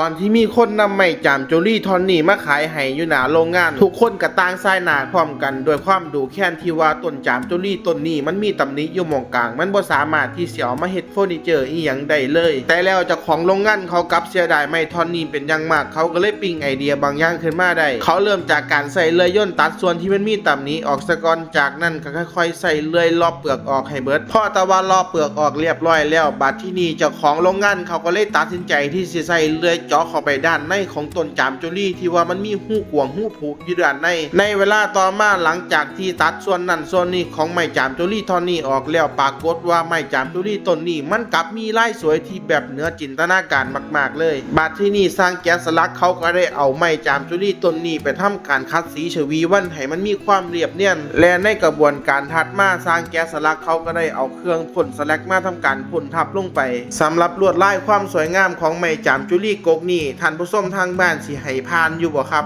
ຕອນທີ່ມີຄົນນຳໄມ້ຈາມຈຸລີທ່ອນນີ້ມາຂາຍໃຫ້ຢູ່ໜ້າໂລງງານ ທຸກຄົນກໍຕ່າງສາຍໜ້າພ້ອມກັນ ດ້ວຍຄວາມດຸແຄ້ນທີ່ວ່າຕົ້ນຈາມຈຸລີຕົ້ນນີ້ມັນມີຕຳໜິຢູ່ໝ່ອງກາງ ມັນບໍ່ສາມາດທີ່ຊິເອົາມາເຮັດເຟີນີເຈີອີ່ຫຍັງໄດ້ເລີຍ. ແຕ່ແລ້ວເຈົ້າຂອງໂລງງານເຂົາກັບເສຍດາຍໄມ້ທ່ອນນີ້ເປັນຢ່າງມາກ ເຂົາກໍເລີຍປີ້ງໄອເດຍບາງຢ່າງຂຶ້ນມາໄດ້. ເຂົາເລີ່ມຈາກການໃຊ້ເລື່ອຍຍົນຕັດສ່ວນທີ່ມັນມີຕຳໜິອອກສາກ່ອນ ຈາກນັ້ນກໍຄ່ອຍໆໃຊ້ເລື່ອຍເລາະເປືອກອອກໃຫ້ເບິດ. ພໍແຕ່ວ່າເລາະເປືອກອອກລຽບຮ້ອຍແລ້ວ ບາດທີນີ້ເຈົ້າຂອງໂລງງານເຂົາກໍເລີຍຕັດສິນໃຈທີ່ຊິໃຊ້ເລື່ອຍເຈາະເຂົ້າໄປດ້ານໃນຂອງຕົ້ນຈາມຈຸລີທີ່ວ່າມັນມີຮູກວ້າງຮູຜຸຢູ່ດ້ານໃນ. ໃນເວລາຕໍ່ມາ ຫຼັງຈາກທີ່ຕັດສ່ວນນັ້ນສ່ວນນີ້ຂອງໄມ້ຈາມຈຸລີທ່ອນນີ້ອອກແລ້ວ ປາກົດວ່າໄມ້ຈາມຈຸລີຕົ້ນນີ້ມັນກັບມີລາຍສວຍທີ່ແບບເໜືອຈິນຕະນາການມາກໆເລີຍ. ບາດທີນີ້ຊ່າງແກະສະຫຼັກເຂົາກໍໄດ້ເອົາໄມ້ຈາມຈຸລີຕົ້ນນີ້ໄປທຳການຂັດສີຊະຫວີມັນໃຫ້ມັນມີຄວາມລຽບນຽນ ແລະ ໃນກະບວນການຖັດມາ ຊ່າງແກະສະຫຼັກເຂົາກໍໄດ້ເອົາເຄື່ອງພົ່ນສະແລັກມາທຳການພົ່ນທັບລົງໄປ. ສຳລັບລວດລາຍຄວາມສວຍງາມຂອງໄມ້ຈາມຈຸລີກົກນີ້ ທ່ານຜູ້ຊົມທາງບ້ານຊິໃຫ້ຜ່ານຢູ່ບໍ່ຄັບ?